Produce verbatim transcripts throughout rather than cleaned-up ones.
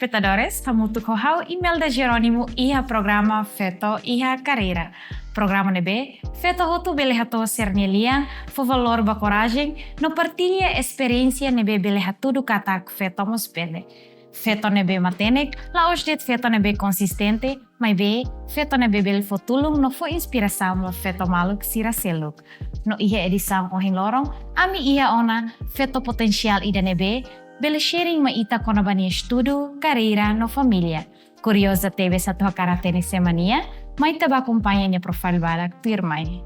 telespetadores, hamutuk ho ha'u Imelda Jerónimo iha programa Feto iha Karreira. Programa ne'ebé feto hotu bele hato'o sira-nia lian, fó valór ba korajen, no partilla esperiénsia ne'ebé bele hatudu katak feto mós bele. Feto ne'ebé matenek, la'ós de'it feto ne'ebé konsistente, maibé feto ne'ebé bele fó tulun no fó inspirasaun ba feto maluk sira seluk. No iha edisaun ohin loron, ami iha ona feto potensiál ida ne'ebé bele sharing mai ita kona-ba nia estudu, karreira no família. Kurioza tebes atu hakarak hatene sé mak nia, mai ita bá akompaña nia profail badak tuirmai.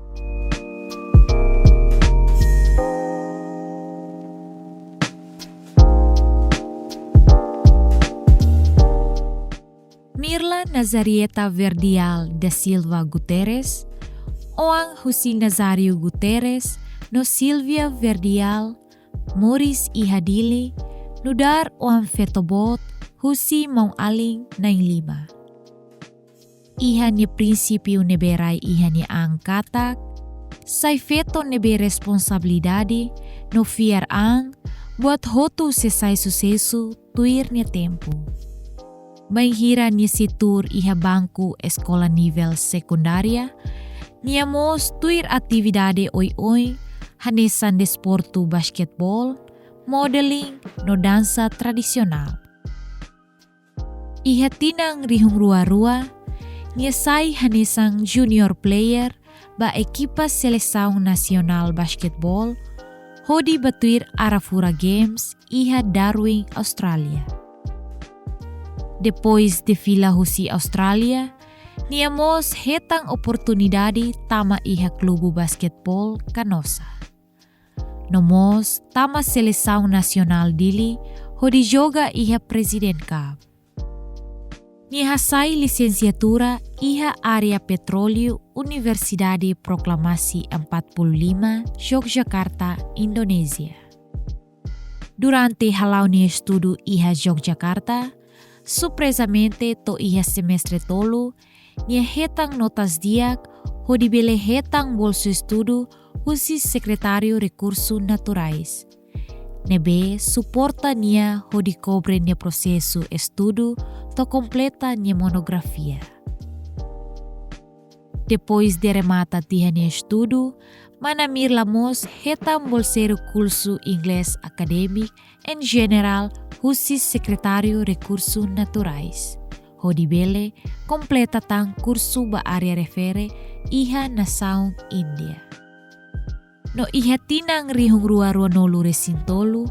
Mirla Nazarieta Verdial da Silva Guterres, oan husi Nazário Guterres no Silvia Verdial, moris iha Dili, nu'udar oan feto boot husi maun-alin na'in-lima. Iha nia prinsípiu ne'ebé rai iha nia an katak, sai feto ne'ebé responsabilidade no fiar an, buat hotu sei sai susesu tuir nia tempu. Bainhira nia sei tuur iha banku eskola nivel sekundária, nia mós tuir atividade oioin, hanesan desportu basketeból, modeling, no dansa tradisionál. Iha tinan rihun rua rua, nia sai hanesan junior player ba ekipa selesaun nasionál basketeból, hodi bá tuir Arafura Games iha Darwin, Austrália. Depois defila husi Austrália, nia mós hetan oportunidade tama iha klubu basketeból Canossa. No mós tama selesaun nasionál Dili, hodi joga iha President Cup. Nia hasai lisensiatura iha área petróleu, Universidade Proklamasi empat puluh lima, Yogyakarta, Indonézia. Durante hala'o nia estudu iha Yogyakarta, surprezamente to'o iha semestre tolu, nia hetan notas di'ak hodi bele hetan bolsa estudu husi Sekretáriu Rekursu Naturais, ne'ebé suporta nia hodi kobre nia prosesu estudu to'o kompleta nia monografia. Depois de remata tiha nia estudu, mana Mirla mós hetan bolseiru kursu Inglés Academic and General husi Sekretáriu Rekursu Naturais, hodi bele kompleta tan kursu ba área refere iha nasaun Índia. No iha tinan rihun rua rua nolu resin tolu,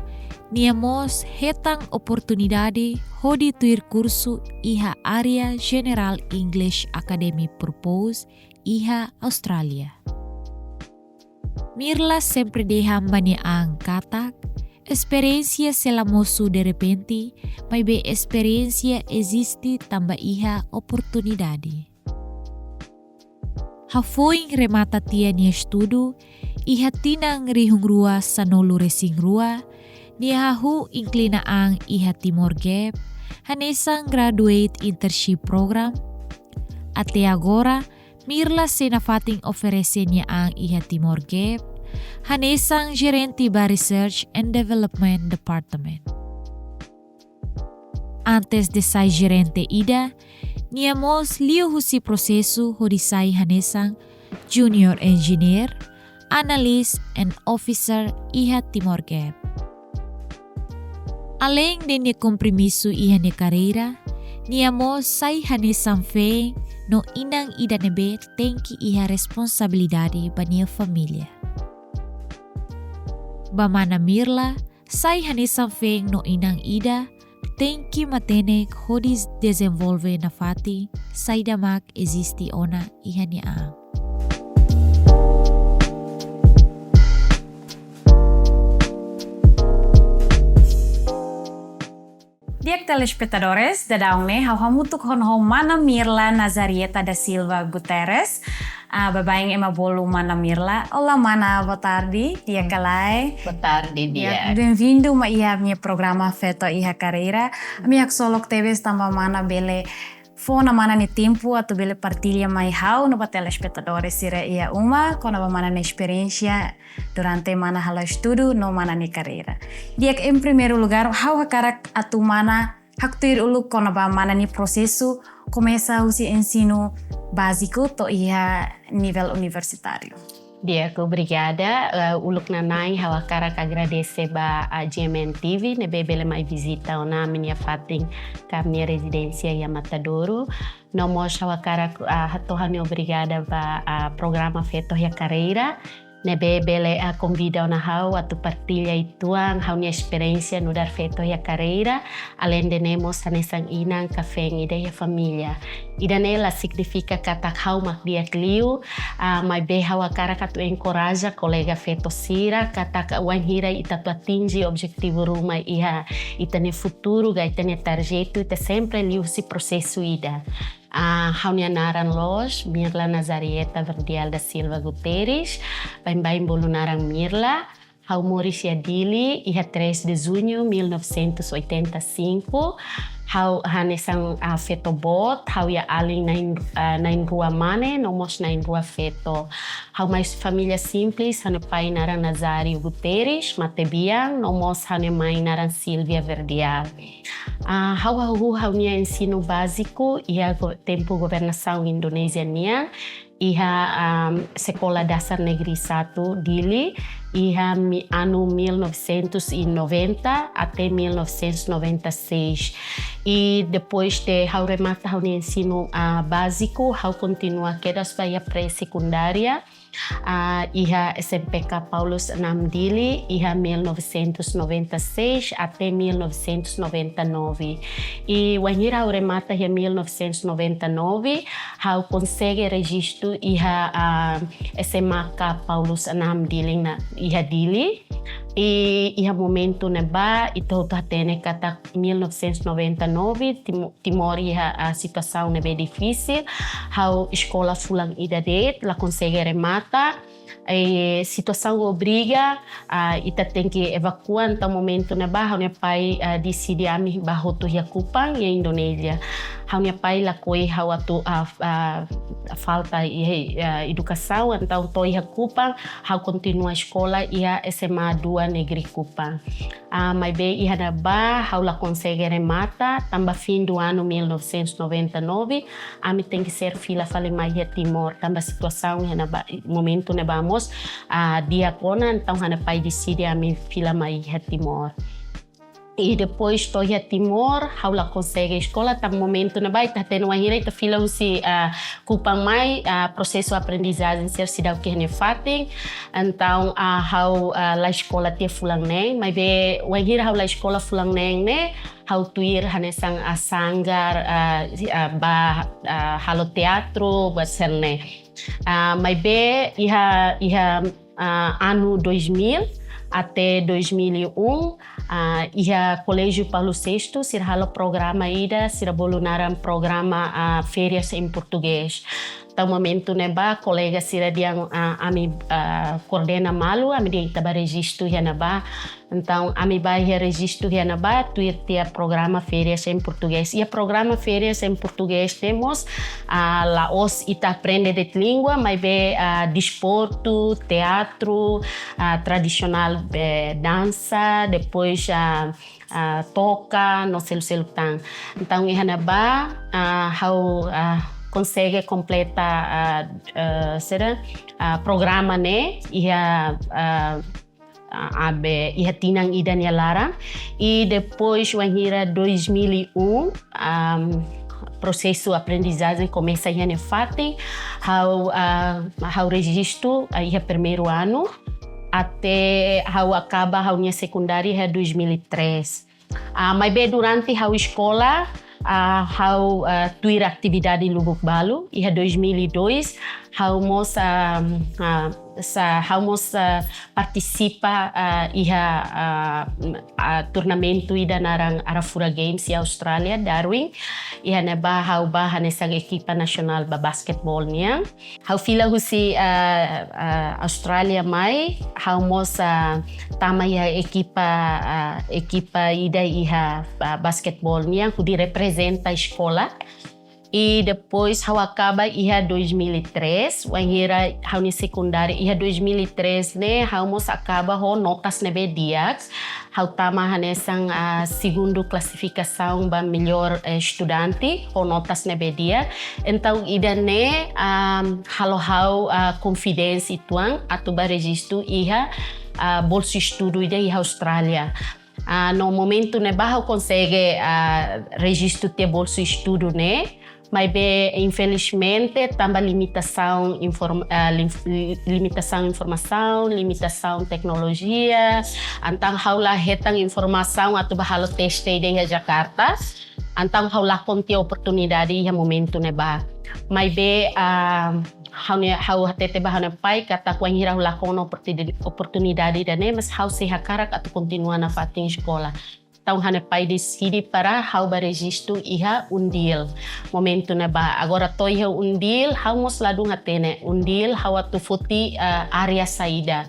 nia mós hetan oportunidade hodi tuir kursu iha área General English Academy Purpose iha Austrália. Mirla sempre dehan ba nia an katak, esperiénsia sei la mosu derrepente, maibé esperiénsia eziste tanba iha oportunidade. Hafoin remata tiha nia estudu, iha tinan rihun rua sanulu resin rua, nia hahú inklina an iha Timor Gap, hanesan Graduate Internship Program. Até agora, Mirla sei nafatin oferese nia an iha Timor Gap, hanesan jerente ba Research and Development Department. Antes de sai jerente ida, nia mós liu husi prosesu hodi sai hanesan Junior Engineer, Analyst and Officer iha Timor Gap. Aleinde nia kompromisu iha nia karreira, nia mós sai hanesan feen no inan ida ne'ebé tenke iha responsabilidade ba nia família. Ba mana Mirla, sai hanesan feen no inan ida, tenke matenek hodi dezenvolve nafatin saida mak eziste ona iha nia an. Di'ak telespetadores, daudaun ne'e ha'u hamutuk ho, ho mana Mirla Nazarieta da Silva Guterres. Ah, baibain ema bolu mana Mirla. Olá, mana, boa tarde. Di'ak ka lae? Boa tarde, di'ak. Bem-vindo mai iha ami-nia programa Feto iha Karreira. Ami haksolok tebes tanba mana bele fó ona mana nia tempu atu bele partilla mai ha'u no ba telespetadores sira iha uma kona-ba mana nia esperiénsia durante mana hala'o estudu no mana nia karreira. Di'ak, em primeiro lugar, ha'u hakarak atu mana Haktuir uluk kona-ba mana nia prosesu komesa husi ensinu báziku to'o iha nivel universitáriu. Di'ak, obrigada. Eh, uluk nanain ha'u hakarak agradese ba, ah, G M N T V ne'ebé bele mai vizita ona ami-nia fatin ka ami-nia rezidénsia iha Matadouro. No mós ha'u hakarak, ah, hato'o ha'u-nia obrigada ba, ah, programa Feto iha Karreira ne'ebé bele, ah, konvida ona ha'u atu partilla uitoan ha'u-nia esperiénsia nu'udar feto iha karreira, aleinde ne'e mós hanesan inan ka feen ida iha família. Ida-ne'e la signifika katak ha'u mak di'ak liu, ah, maibé ha'u hakarak atu enkoraja kolega feto sira katak wainhira ita atu atinje objetivu ruma iha ita-nia futuru ka ita-nia tarjetu, ita sempre liuhusi prosesu ida. Ah, ha'u-nia naran loos, Mirla Nazarieta Verdial da Silva Guterres, baibain bolu naran Mirla. Ha'u moris iha Dili, iha três de Junho mil novecentos e oitenta e cinco. Ha'u hanesan, ah, feto boot, ha'u iha alin na'in, ah, na'in-rua mane, no mós na'in-rua feto. Ha'u mai husi família simples, ha'u-nia pai naran Nazário Guterres Matebian, no mós ha'u-nia mãe naran Silvia Verdial. Ah, ha'u hahú ha'u-nia ensinu báziku iha go-, tempu governasaun Indonézia nian, iha, ah, Sekolah Dasar Negeri Satu Dili, iha mi-, anu mil novecentos e noventa até mil novecentos e noventa e seis. I depois de ha'u remata ha'u-nia ensinu, ah, báziku, ha'u kontinua kedas ba iha pré-sekundária, ah, iha S M P K Paulus Enam Dili, iha mil novecentos e noventa e seis até mil novecentos e noventa e nove. I wainhira ha'u remata iha mil novecentos e noventa e nove, ha'u konsege rejistu iha, ah, S M A K Paulus Enam Dili na, iha Dili. I iha momentu ne'ebá, ita hotu hatene katak mil novecentos e noventa e nove, Timo-, Timor iha, ah, situasaun ne'ebé difisil, ha'u eskola fulan ida de'it, la konsege remata. Eh, situasaun obriga, ah, ita tenke evakua, entaun momentu ne'ebá, ha'u-nia pai, ah, deside ami bá hotu iha Kupang, iha Indonézia. Ha'u-nia pai lakohi ha'u atu, ah, ah, falta iha, ah, edukasaun, entaun to'o iha Kupang, ha'u kontinua eskola iha S M A dua Negeri Kupang. Ah, maibé iha ne'ebá, ha'u la konsege remata, tanba fim do ano mil novecentos e noventa e nove, ami tenke ser fila fali mai iha Timor, tanba situasaun iha ne'ebá, momentu ne'ebá mós, ah, di'ak ona, entaun ha'u-nia pai deside ami fila mai iha Timor. I depois to'o iha Timor, ha'u la konsege eskola, tanba momentu ne'ebá, ita hatene wainhira ita fila husi, ah, Kupang mai, ah, prosesu aprendizajen sira seidauk iha nia fatin. Entaun, ah, ha'u, ah, la eskola tiha fulan neen, maibé wainhira ha'u la eskola fulan neen ne'e, ha'u tuir hanesan, ah, sanggar, ah, si-, ah, bá, ah, halo teatru, buat sira-ne'e. Ah, maibé iha, iha, ah, anu dois mil até dois mil e um, ah, iha Colégio Paulo Sexto, sira halo programa ida, sira bolu naran programa, ah, Férias em Português. Entaun momentu ne'ebá, kolega sira dehan, ah, ami, ah, koordena malu, ami dehan ita bá rejistu iha ne'ebá. Entaun, ami bá iha rejistu iha ne'ebá, tuir tiha programa Férias em Português. Iha programa Férias em Português ne'e mós, ah, la'ós ita aprende de'it língua, maibé, ah, desportu, teatru, ah, tradisionál, eh, dansa, depois, ah, ah, toka, no seluk-seluk tan. Entaun, iha ne'ebá, ah, ha'u, ah, konsege kompleta, ah, eh, sira, ah, programa ne'e, iha, ah, ah, abe, iha tinan ida nia laran. I depois, wainhira dois mil e um, ah, prosesu aprendizajen komesa iha nia fatin, ha'u, ah, ha'u rejistu, ah, iha primeiru anu, até ha'u akaba ha'u-nia sekundária iha dois mil e três. Ah, maibé durante ha'u eskola, ah, ha'u, ah, tuir atividade lubuk balu, iha dois mil e dois, ha'u mós, ah, ah, sa-, ha'u mós, ah, partisipa, ah, iha, ah, ah, turnamentu ida naran Arafura Games iha Austrália, Darwin. Iha ne'ebá ha'u bá hanesan ekipa nasionál ba basquetebol nian. Ha'u fila husi, ah, ah, Austrália mai, ha'u mós, ah, tama iha ekipa, ah, ekipa ida iha, ah, basquetebol nian, hodi reprezenta eskola. I depois ha'u akaba iha dois mil e três, wainhira ha'u-nia sekundária iha dois mil e três ne'e, ha'u mós akaba ho notas ne'ebé di'ak. Ha'u tama hanesan, ah, segundu klasifikasaun ba mellór, eh, estudante ho notas ne'ebé di'ak. Entaun ida-ne'e, ah, halo ha'u, ah, konfidénsia uitoan atu bá rejistu iha, ah, bolsu estudu ida iha Austrália. Ah, no momentu ne'ebá ha'u konsege, ah, rejistu tiha bolsu estudu ne'e, maibé infelizmente tanba limitasaun inform-, ah, lim-, limitasaun informasaun, limitasaun teknolojia, entaun ha'u la hetan informasaun atu bá halo teste ida iha Jakarta, entaun ha'u lakon tiha oportunidade iha momentu ne'ebá. Maibé, ah, ha'u-nia, ha'u hatete ba ha'u-nia pai katak wainhira ha'u lakon ona oportuni-, oportunidade ida-ne'e, mas ha'u sei hakarak atu kontinua nafatin eskola. Entaun ha'u-nia pai deside para ha'u bá rejistu iha UNDIL. Momentu ne'ebá, agora to'o iha UNDIL, ha'u mós ladún hatene UNDIL ha'u atu foti, eh, área saida.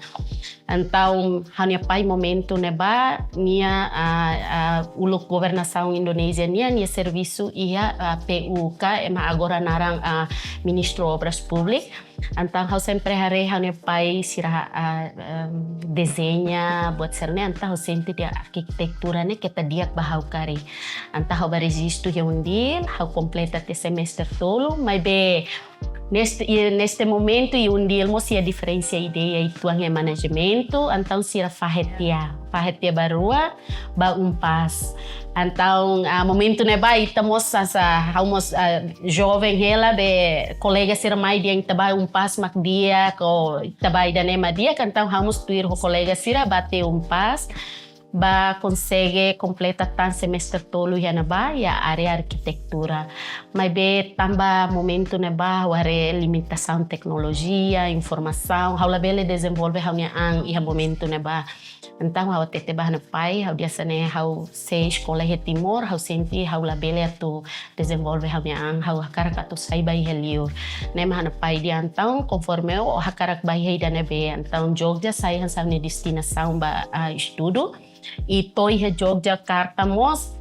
Entaun ha'u-nia pai momentu ne'ebá nia, ah, ah, uluk governasaun Indonézia nian, nia servisu iha, ah, P U K, ema agora naran, ah, Ministru Obras Públikas. Entaun ha'u sempre haree ha'u-nia pai sira, ah, em, dezeña, buat sira-ne'e, entaun ha'u sente dehan arkitetura ne'e keta di'ak ba ha'u karik. Entaun ha'u bá rejistu iha UNDIL, ha'u kompleta tiha semestre tolu, maibé neste, i neste momentu iha UNDIL mós iha diferensa ideia uitoan iha manajementu, entaun sira fahe tiha, fahe tiha ba rua, ba UNPAZ. Entaun, ah, momentu ne'ebá ita mós hanesan, ha'u mós, ah, joven hela, be kolega sira mai dehan ita bá UNPAZ mak di'ak, ou ita bá ida-ne'e mak di'ak, entaun ha'u mós tuir ho kolega sira bá tiha UNPAZ, bá konsege kompleta tan semestre tolu iha ne'ebá, iha área arkitetura. Maibé tanba momentu ne'ebá ha'u haree limitasaun teknolojia, informasaun, ha'u labele dezenvolve ha'u-nia an iha momentu ne'ebá. Entaun ha'u hatete ba ha'u-nia pai, ha'u dehan hanesan ne'e, ha'u sei eskola iha Timor, ha'u sente ha'u labele atu dezenvolve ha'u-nia an, ha'u hakarak atu sai bá iha liur. Ne'e mak ha'u-nia pai dehan entaun, konforme ó hakarak bá iha ida ne'ebé, entaun Jogja sai hanesan ha'u-nia destinasaun ba, ah, estudu. I to'o iha Jogjakarta mós,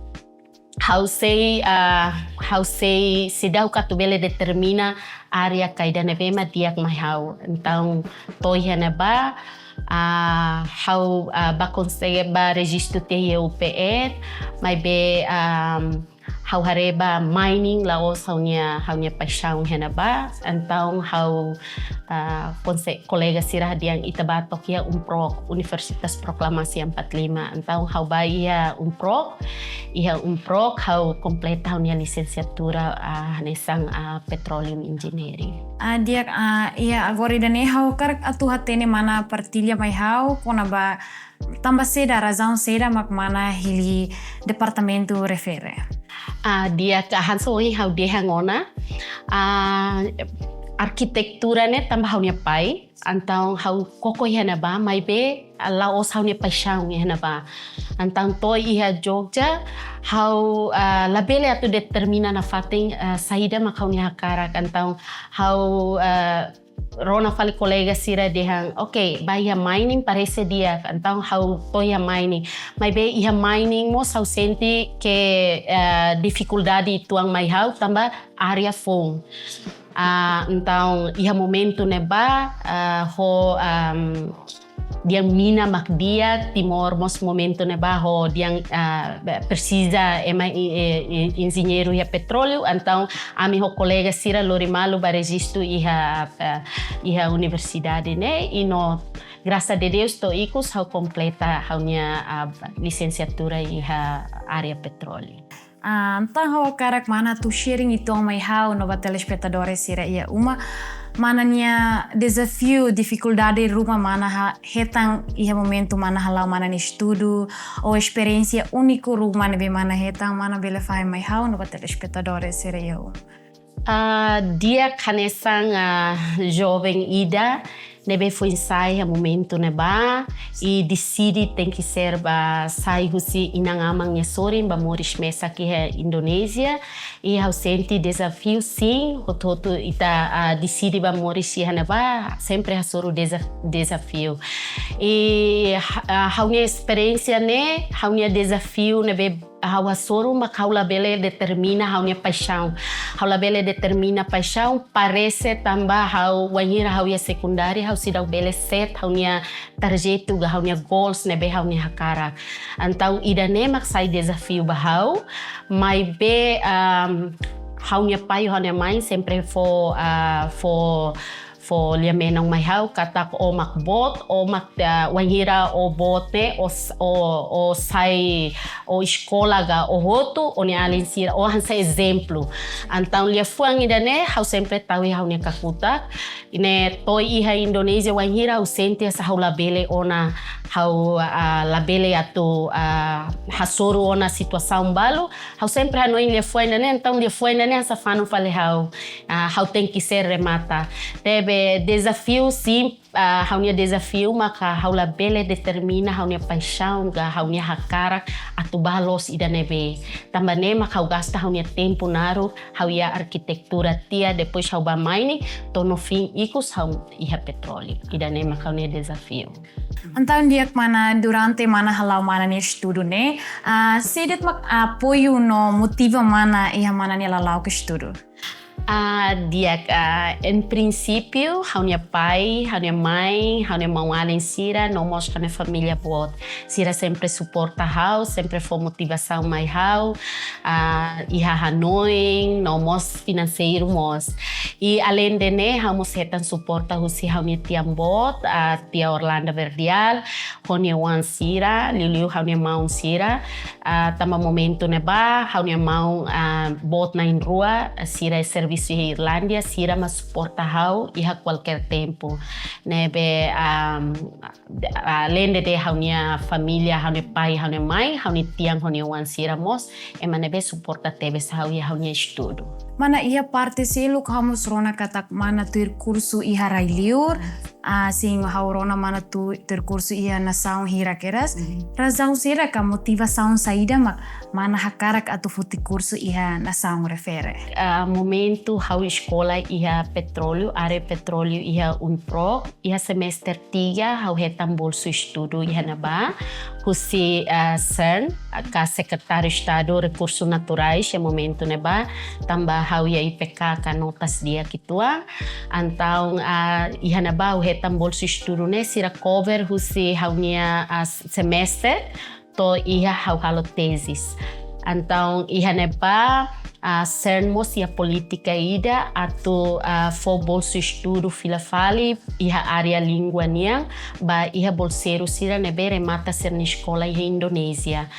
ha'u sei, ah, ha'u sei seidauk atu bele determina área ka ida ne'ebé mak di'ak mai ha'u. Entaun to'o iha ne'ebá, ah, ha'u, ah, bá konsege bá rejistu tiha iha UPN, maibé, ah, ha'u haree ba mining la'ós ha'u-nia, ha'u-nia paixaun iha ne'ebá. Entaun ha'u, ah, konse-, kolega sira dehan ita bá to'o iha UNPROC, Universitas Proklamasi empat lima. Entaun ha'u bá iha UNPROC, iha UNPROC ha'u kompleta ha'u-nia lisensiatura, ah, hanesan, ah, Petroleum Engineering. Ah, di'ak, ah, iha agora ida-ne'e ha'u hakarak atu hatene mana partilla mai ha'u kona-ba tanba saida, razaun saida mak mana hili departamentu refere? Ah, di'ak, hanesan ohin ha'u dehan ona, ah, arkitetura ne'e tanba ha'u-nia pai, entaun ha'u koko iha ne'ebá, maibé, ah, la'ós ha'u-nia paixaun iha ne'ebá. Entaun to'o iha Jogja, ha'u, ah, labele atu determina nafatin, ah, saida mak ha'u-nia hakarak. Entaun ha'u, ah, rona fali kolega sira dehan, "Oke, bá iha mining parese di'ak." Entaun ha'u to'o iha mining. Maibé iha mining mós ha'u sente ke, ah, difikuldade uitoan mai ha'u tanba área foun. Ah, entaun iha momentu ne'ebá, ah, ho, am, dehan mina mak di'ak, Timor mós momentu ne'ebá ho dehan, ah, presiza ema, eh, eh, enjeñeiru iha petróleu, entaun ami ho kolega sira lori malu bá rejistu iha, eh, iha universidade ne'e, i no, grasas a Deus, to'o ikus ha'u kompleta ha'u-nia, ah, lisensiatura iha área petróleu. Ah, entaun ha'u hakarak mana atu sharing uitoan mai ha'u no ba telespetadores sira iha uma. Mana nia dezafiu, difikuldade ruma mana ha-, hetan iha momentu mana hala'o mana nia estudu, ou esperiénsia úniku ruma ne'ebé mana hetan, mana bele fahe mai ha'u no ba telespetadores sira iha uma. Ah, di'ak, hanesan, ah, joven ida ne'ebé foin-sa'e iha momentu ne'ebá, i deside tenke ser bá sai husi inan-aman nia sorin bá moris mesak iha Indonézia. I ha'u sente dezafiu, sin, hotu-hotu ita, ah, deside bá moris iha ne'ebá, sempre hasoru deza-, dezafiu. I, ah, ha'u-nia esperiénsia ne'e, ha'u-nia dezafiu ne'ebé ha'u hasoru mak ha'u labele determina ha'u-nia paixaun. Ha'u labele determina paixaun, parese tanba ha'u wainhira ha'u iha sekundária, ha'u seidauk bele set ha'u-nia tarjetu ka ha'u-nia goals ne'ebé ha'u-nia hakarak. Entaun ida-ne'e mak sai dezafiu ba ha'u, maibé, um, ha'u-nia pai, ha'u-nia mãe sempre fó, ah, fó, fó lia-menon mai ha'u katak ó mak boot, ó mak, ah, wainhira ó boot ne'e, ó s-, ó, ó sai, ó eskola ka ó hotu, ó-nia alin sira, ó hanesan ezemplu. Entaun liafuan ida-ne'e, ha'u sempre tau iha ha'u-nia kakutak. Ne'e to'o iha Indonézia wainhira ha'u sente hanesan ha'u labele ona, ha'u, ah, labele atu, ah, hasoru ona situasaun balu, ha'u sempre hanoin liafuan ida-ne'e, entaun liafuan ida-ne'e hanesan fanu fali ha'u, ah, ha'u tenke ser remata. Ne'ebé dezafiu sin, ah, ha'u-nia dezafiu maka ha'u labele determina ha'u-nia paixaun ka ha'u-nia hakarak atu bá loos ida-ne'ebé. Tanba ne'e maka ha'u gasta ha'u-nia tempu naruk, ha'u iha arkitektura tiha, depois ha'u bá mining, to'o no fin ikus ha'u iha petróleu. Ida-ne'e maka ha'u-nia dezafiu. Entaun di'ak mana, durante mana hala'o mana nia estudu ne'e, ah, saida mak apoiu no motiva mana iha mana nia lala'ok estudu? Ah, di'ak, ah, em princípio, ha'u-nia pai, ha'u-nia mãe, ha'u-nia maun-alin sira, no mós ha'u-nia família boot. Sira sempre suporta ha'u, sempre fó motivasaun mai ha'u, ah, iha hanoin, no mós finanseiru mós. I alende ne'e, ha'u mós hetan suporta husi ha'u-nia tian boot, ah, tia Orlanda Verdial, ho nia oan sira, liuliu ha'u-nia maun sira, ah, tanba momentu ne'ebá, ha'u-nia maun, ah, boot na'in-rua, ah, sira servisu iha Irlandia, sira mak suporta ha'u iha kualkér tempu. Ne'ebé, ah, alende de ha'u-nia família, ha'u-nia pai, ha'u-nia mãe, ha'u-nia tian ho nia oan sira mós, ema ne'ebé suporta tebes ha'u iha ha'u-nia estudu. Mana iha parte seluk ha'u mós rona katak mana tuir kursu iha rai-liur, ah, sin ha'u rona mana tu-, tuir kursu iha nasaun hirak kedas. Mhm. Razaun saida ka motivasaun saida mak mana hakarak atu foti kursu iha nasaun refere? Ah, momentu ha'u eskola iha petróleu, área petróleu iha UNPROC, iha semester tiga, ha'u hetan bolsu estudu iha ne'ebá, husi, ah, CERN, ka Sekretáriu Estadu Rekursus Naturais, iha momentu ne'ebá, tanba ha'u iha I P K ka notas di'ak uitoan. Entaun, ah, iha ne'ebá ha'u hetan bolsu estudu ne'e, sira cover husi ha'u-nia, ah, semester, to'o iha ha'u halo tezis. Entaun, iha ne'ebá, ah, CERN mós iha polítika ida atu, ah, fó bolsu estudu fila fali iha área língua nian ba iha bolseiru sira ne'ebé remata sira-nia eskola iha Indonézia.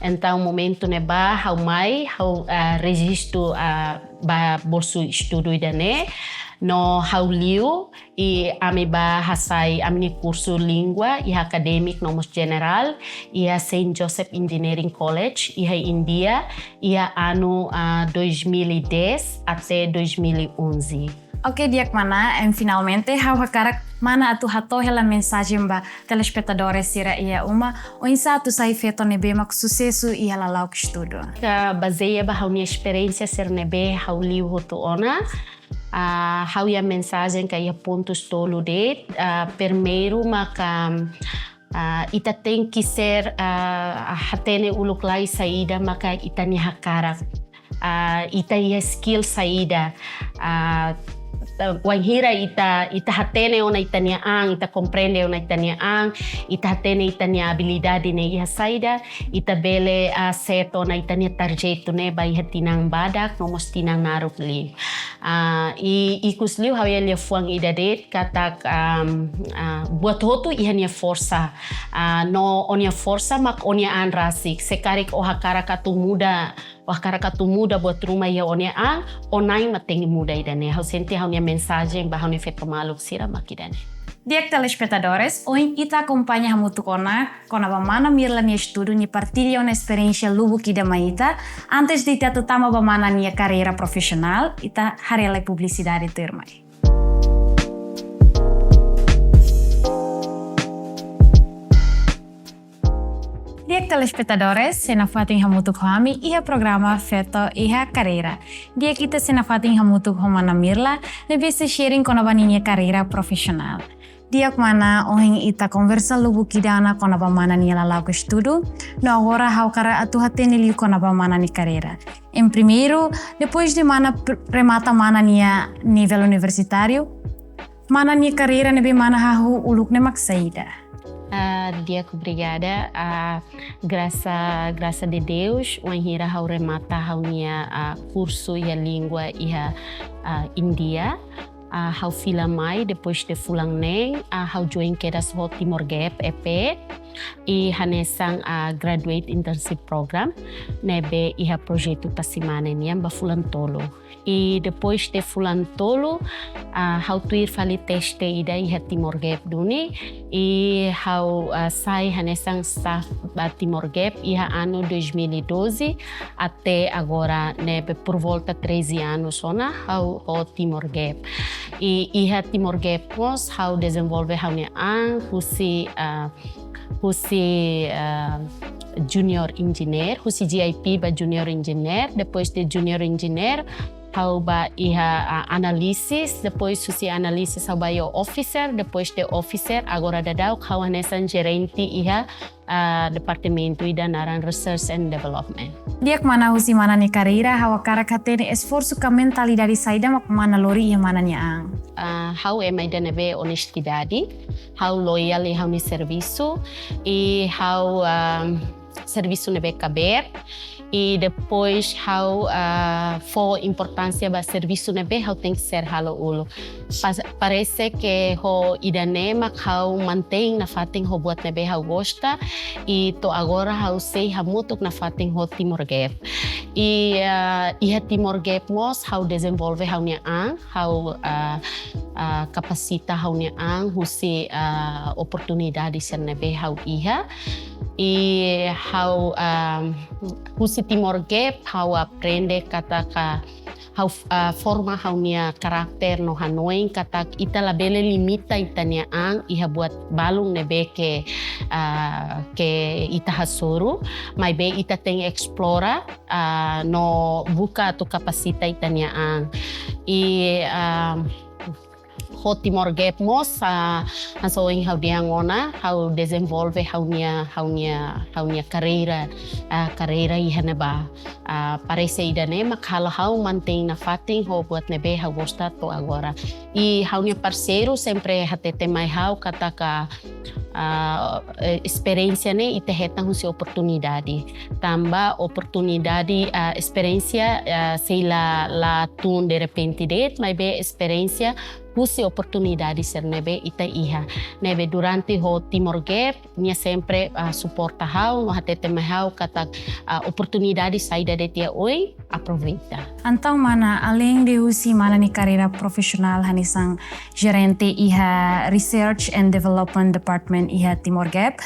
Entaun, momentu ne'ebá ha'u mai, ha'u, ah, rejistu, ah, ba bolsu estudu ida-ne'e, no ha'u liu, i ami bá hasai ami-nia kursu língua iha akadémiku no mós jenerál, iha Saint Joseph Engineering College, iha Índia, iha anu, ah, dois mil e dez até dois mil e onze. Oke, di'ak mana, em finalmente, ha'u hakarak mana atu hato'o hela mensajen ba telespetadores sira iha uma, oinsá atu sai feto ne'ebé mak susesu iha lala'ok estudu. Ka bazeia ba ha'u-nia esperiénsia sira ne'ebé ha'u liu hotu ona, ah, ha'u iha mensajen ka iha pontus tolu de'it, ah, primeiru maka, ah, ita tenke ser, ah, hatene uluk lai saida maka ita-nia hakarak. Ah, ita iha skill saida. Ah, wainhira ita, ita hatene ona ita-nia an, ita komprende ona ita-nia an, ita hatene ita-nia abilidade ne'e iha saida, ita bele, ah, set ona ita-nia tarjetu ne'e ba iha tinan badak, no mós tinan naruk liu. Ah, i, ikus liu ha'u iha liafuan ida de'it katak, am, ah, buat hotu iha nia forsa. Ah, no ó-nia forsa mak ó-nia an rasik. Se karik ó hakarak atu muda, ó hakarak atu muda buat ruma iha ó-nia an, ó-nia an mak tenke muda ida-ne'e. Ha'u sente ha'u-nia mensajen ba ha'u-nia feto maluk sira mak ida-ne'e. Di'ak telespetadores, ohin ita akompaña hamutuk ona kona-ba mana Mirla nia estudu, nia partilla ona esperiénsia lubuk ida mai ita. Antes de ita atu tama ba mana nia karreira profisionál, ita haree lai publisidade tuirmai. Di'ak telespetadores, sei nafatin hamutuk ho ami iha programa Feto iha Karreira. Di'ak, ita sei nafatin hamutuk ho mana Mirla, ne'ebé sei sharing kona-ba ninia karreira profisionál. Di'ak mana, ohin ita konversa lubuk ida ona kona-ba mana nia lala'ok estudu, no agora ha'u hakarak atu hatene liu kona-ba mana nia karreira. Em primeiru, depois de mana pr-, remata mana nia nivel universitáriu, mana nia karreira ne'ebé mana hahú uluk ne'e mak saida? Ah, di'ak, obrigada. Ah, grasa, grasa de Deus, wainhira ha'u remata ha'u-nia, ah, kursu iha língua iha, ah, Índia. Ah, ha'u fila mai, depois de fulan neen, ah, ha'u join kedas ho Timor Gap, E P, i hanesan, ah, Graduate Internship Program, ne'ebé iha projetu tasi-mane nian ba fulan tolu. I depois de fulan tolu, ah, ha'u tuir fali teste ida iha Timor Gap duni, i ha'u, ah, sai hanesan staff ba Timor Gap iha anu dois mil e doze, até agora ne'ebé por volta treze anos ona ha'u ho Timor Gap. I iha Timor Gap mós ha'u dezenvolve ha'u-nia an husi, ah, husi, ah, junior engineer, husi G I P ba junior engineer, depois de junior engineer ha'u ba iha, ah, analisis, depois husi analisis ha'u ba iha officer, depois de officer agora daudaun ha'u hanesan jerente iha, ah, departamentu ida naran Research and Development. Di'ak mana, husi mana nia karreira ha'u hakarak hatene esforsu ka mentalidade saida mak mana lori iha mana nia an? Ah, ha'u ema ida ne'ebé onestidade, ha'u loyal iha ha'u-nia servisu, i ha'u, ah, servisu ne'ebé kabeer, i depois ha'u, ah, fó importánsia ba servisu ne'ebé ha'u tenke ser halo uluk. Pas-, parese ke ho ida-ne'e mak ha'u mantein nafatin ho buat ne'ebé ha'u gosta, i to'o agora ha'u sei hamutuk nafatin ho Timor Gap. I, ah, iha Timor Gap mós ha'u dezenvolve ha'u-nia an, ha'u, ah, ah, kapasita ha'u-nia an husi, ah, oportunidade sira ne'ebé ha'u iha. I ha'u, ah, husi Timor Gap ha'u aprende katak ha'u, ah, forma ha'u-nia karakter no hanoin katak ita labele limita ita-nia an iha buat balun ne'ebé ke, ah, ke ita hasoru, maibé ita tenke esplora, ah, no buka atu kapasita ita-nia an. I, ah, ho Timor Gap mós, ah, hanesan ohin ha'u dehan ona, ha'u dezenvolve ha'u-nia, ha'u-nia, ha'u-nia karreira, ah, karreira iha ne'ebá. Ah, parese ida-ne'e mak halo ha'u mantein nafatin ho buat ne'ebé ha'u gosta to'o agora. I ha'u-nia parseiru sempre hatete mai ha'u katak, ah, eh, esperiénsia ne'e ita hetan husi oportunidade. Tanba oportunidade, ah, esperiénsia, ah, sei la, la tun derrepente de'it, maibé esperiénsia husi oportunidade sira ne'ebé ita iha. Ne'ebé durante ho Timor Gap, nia sempre, ah, suporta ha'u, no hatete mai ha'u katak, ah, oportunidade saida de'it iha oin, aproveita. Entaun mana, alein de husi mana nia karreira profisionál hanesan jerente iha Research and Development Department iha Timor Gap,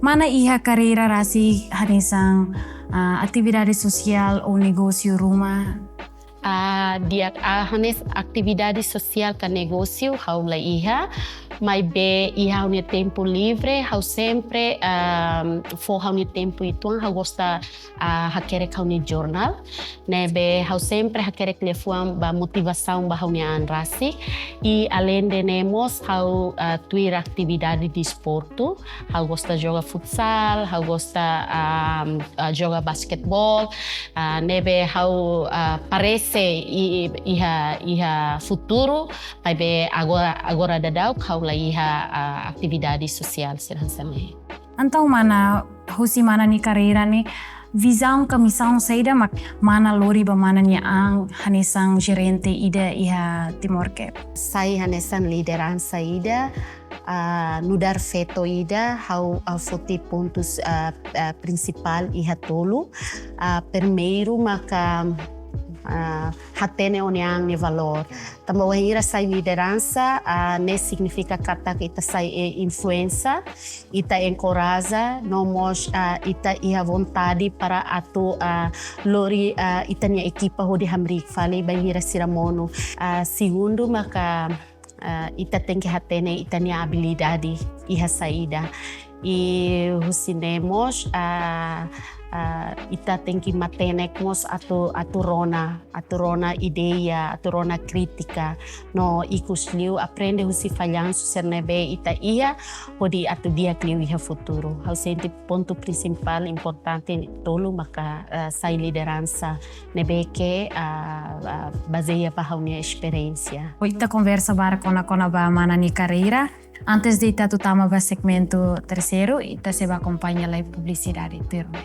mana iha karreira rasik hanesan, ah, atividade sosiál ou negósiu ruma? Ah, di'ak, ah, hanesan atividade sosiál ka negósiu ha'u la iha, maibé iha ha'u-nia tempu livre ha'u sempre, ah, fó ha'u-nia tempu uitoan ha'u gosta, ah, hakerek ha'u-nia jornál, ne'ebé ha'u sempre hakerek liafuan ba motivasaun ba ha'u-nia an rasik. I alein de ne'e mós ha'u, ah, tuir atividade desportu, ha'u gosta joga futsal, ha'u gosta, ah, ah, joga basquetebol, ah, ne'ebé ha'u, ah, parese i, i, iha, iha futuru, maibé agora, agora daudaun ha'u la iha, ah, atividade sosiál sira hanesan ne'e. Entaun mana, husi mana nia karreira ne'e, vizaun ka misaun saida mak mana lori ba mana nia an hanesan jerente ida iha Timor Gap? Sai hanesan lideransa ida, ah, nu'udar feto ida, ha'u, ah, foti pontus, ah, ah, prinsipál iha tolu. Ah, primeiru maka, ah, hatene ó-nia an nia valór. Tanba wainhira sai lideransa, ah, ne'e signifika katak ita sai, eh, influénsia, ita enkoraja, no mós, ah, ita iha vontade para atu, ah, lori, ah, ita-nia ekipa hodi hamriik fali bainhira sira monu. Ah, segundu maka, ah, ita tenke hatene ita-nia abilidade iha saida. I husi ne'e mós, ah, ah, ita tenke matenek mós atu, atu rona, atu rona ideia, atu rona krítika. No ikus liu aprende husi fallansu sira ne'ebé ita iha, hodi atu di'ak liu iha futuru. Ha'u sente pontu prinsipál importante tolu maka, ah, sai lideransa ne'ebé ke, ah, ah, bazeia ba ha'u-nia esperiénsia. Ita konversa barak kona-kona ba mana nia karreira. Antes de ita atu tama ba segmentu terseiru, ita sei bá akompaña lai publisidade tuirmai.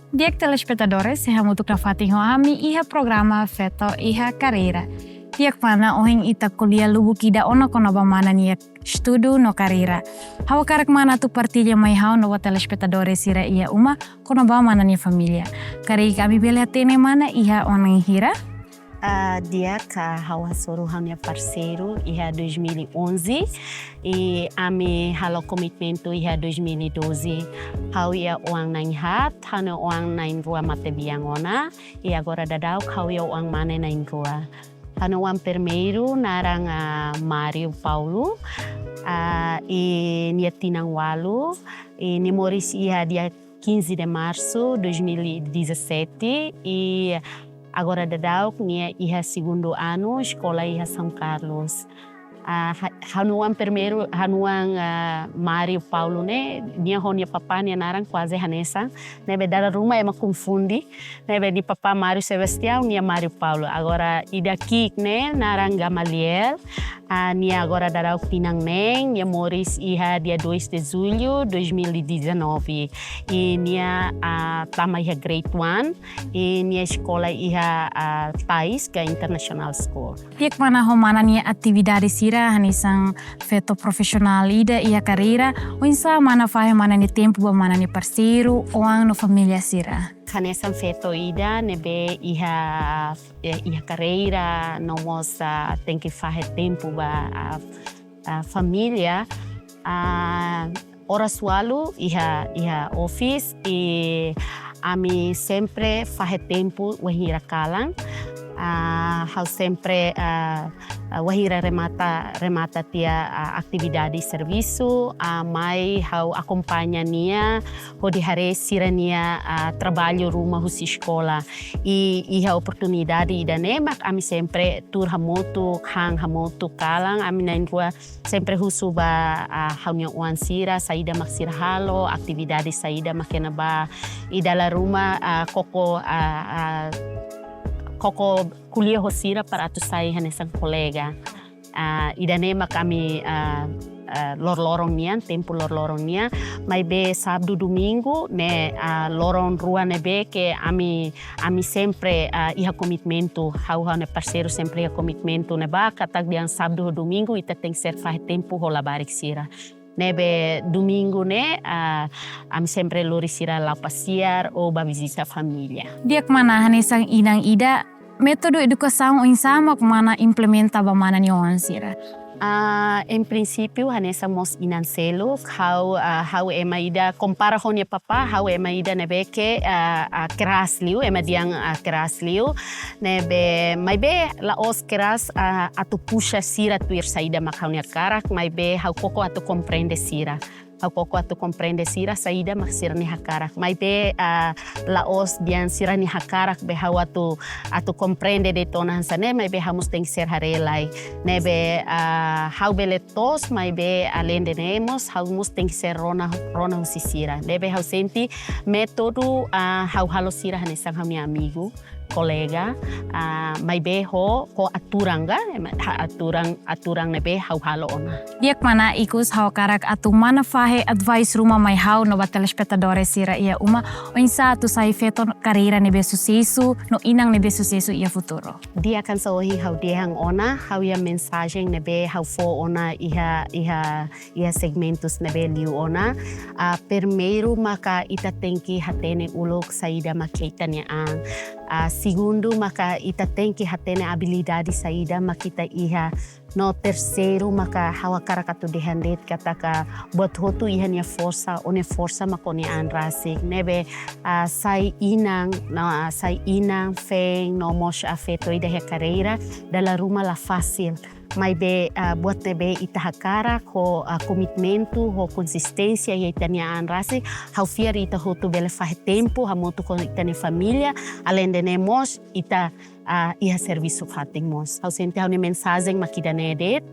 Di'ak telespetadores, sei hamutuk nafatin ho ami iha programa Feto iha Karreira. Di'ak mana, ohin ita ko'alia lubuk ida ona kona-ba mana nia estudu no karreira. Ha'u hakarak mana atu partilla mai ha'u no ba telespetadores sira iha uma kona-ba mana nia família. Karik ami bele hatene mana iha oan na'in hira? Ah, di'ak, ha'u hasoru ha'u-nia parseiru iha dois mil e onze, i ami halo komitmentu iha dois mil e doze. Ha'u iha oan na'in haat, ha'u-nia oan na'in rua matebian ona, i agora daudauk ha'u iha oan mane na'in rua. Ha'u-nia oan primeiru naran, ah, Mário Paulo, ah, i nia tinan ualu, i nia moris iha dia quinze de março dois mil e dezassete, i agora daudauk nia iha segundu anu eskola iha São Carlos. Ah, ha-, ha'u-nia oan primeiru, ha'u-nia oan, ah, Mário Paulo ne'e, nia ho nia papá nia naran kuaze hanesan, ne'ebé dala ruma ema konfunde, ne'ebé nia papá Mário Sebastião, nia Mário Paulo. Agora ida ki'ik ne'e naran Gamaliel, ah, nia agora daudauk tinan neen, nia moris iha dia dois de julho dois mil e dezanove. I nia, ah, tama iha grade one, i nia eskola iha, ah, Paes International School. Di'ak mana, ho mana nia atividade sira hanesan feto profisionál ida iha karreira, oinsá mana fahe mana nia tempu ba mana nia parseiru, oan no família sira? Hanesan feto ida ne'ebé iha, eh, iha karreira, no mós, ah, tenke fahe tempu ba, ah, ah, família, ah, oras ualu iha, iha office, i ami sempre fahe tempu wainhira kalan. Ah, ha'u sempre, ah, ah, wainhira remata, remata tiha, ah, atividade servisu, ah, mai ha'u akompaña nia, hodi haree sira-nia, ah, traballu ruma husi eskola. I iha oportunidade ida-ne'e mak ami sempre tuur hamutuk, han hamutuk, kalan, ami na'in rua sempre husu ba, ah, ha'u-nia oan sira, saida mak sira halo, atividade saida mak iha ne'ebá, i dala ruma, ah, koko, ah, ah, koko ko'alia ho sira para atu sai hanesan kolega. Ah, ida-ne'e mak ami, ah, ah, loroloron nian, tempu loroloron nian, maibé sábadu, domingu ne'e, ah, loron rua ne'ebé ke ami ami sempre, ah, iha komitmentu, ha'u ho ha'u-nia parseiru sempre iha komitmentu ne'ebá, katak dehan sábadu ho domingu ita tenke ser fahe tempu ho labarik sira. Ne'ebé domingu ne'e, ah, ami sempre lori sira la'o pasiar ou bá vizita família. Di'ak mana, hanesan inan ida, métodu edukasaun oinsá mak mana implementa ba mana nia oan sira? Ah, em princípio, hanesan mós inan seluk, ha'u, ah, ha'u ema ida, kompara ho nia papá, ha'u ema ida ne'ebé ke, ah, ah, keras liu, ema dehan, ah, keras liu, ne'ebé, maibé la'ós keras, ah, atu puxa sira tuir saida mak ha'u-nia hakarak, maibé ha'u koko atu komprende sira. Ha'u koko atu komprende sira saida mak sira-nia hakarak. Maibé, ah, la'ós dehan sira-nia hakarak be ha'u atu, atu komprende de'it ona hanesan ne'e, maibé ha'u mós tenke ser haree lai. Ne'ebé, ah, ha'u bele to'os, maibé aleinde ne'e mós, ha'u mós tenke ser rona, rona husi sira. Ne'ebé ha'u sente métodu, ah, ha'u halo sira hanesan ha'u-nia amigu, kolega, ah, maibé ho, ho aturan ka, ema, ha, aturan, aturan ne'ebé ha'u halo ona. Di'ak mana, ikus ha'u hakarak atu mana fahe advice ruma mai ha'u no ba telespetadores sira iha uma, oinsá atu sai feto karreira ne'ebé susesu, no inan ne'ebé susesu iha futuru. Di'ak hanesan ohin ha'u dehan ona, ha'u-nia mensajen ne'ebé ha'u fó ona iha, iha iha segmentus ne'ebé liu ona. Ah, primeiru maka ita tenke hatene uluk saida mak ita-nia an. Ah, segundu maka ita tenke hatene abilidade saida mak ita iha. No terseiru maka ha'u hakarak atu dehan de'it katak buat hotu iha nia forsa, ó-nia forsa maka ó-nia an rasik. Ne'ebé, ah, sai inan, no, ah, sai inan, feen, no mós, ah, feto ida iha karreira, dala ruma la fasil. Maibé, ah, buat ne'ebé ita hakarak ho, ah, komitmentu, ho konsisténsia iha ita-nia an rasik, ha'u fiar ita hotu bele fahe tempu hamutuk ho ita-nia família, aleinde ne'e mós ita, ah, iha servisu fatin mós. Ha'u sente ha'u-nia mensajen mak ida-ne'e de'it,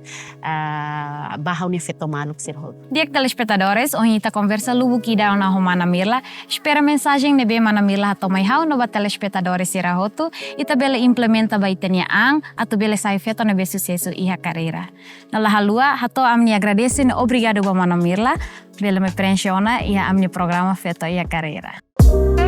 ah, ba ha'u-nia feto maluk sira hotu. Di'ak telespetadores, ohin ita konversa lubuk ida ona ho mana Mirla. Espera mensajen ne'ebé mana Mirla hato'o mai ha'u no ba telespetadores sira hotu, ita bele implementa ba ita-nia an, atu bele sai feto ne'ebé susesu iha karreira. No la haluha, hato'o ami-nia agradese no obrigadu ba mana Mirla, bele mai prenxe ona iha ami-nia programa Feto iha Karreira.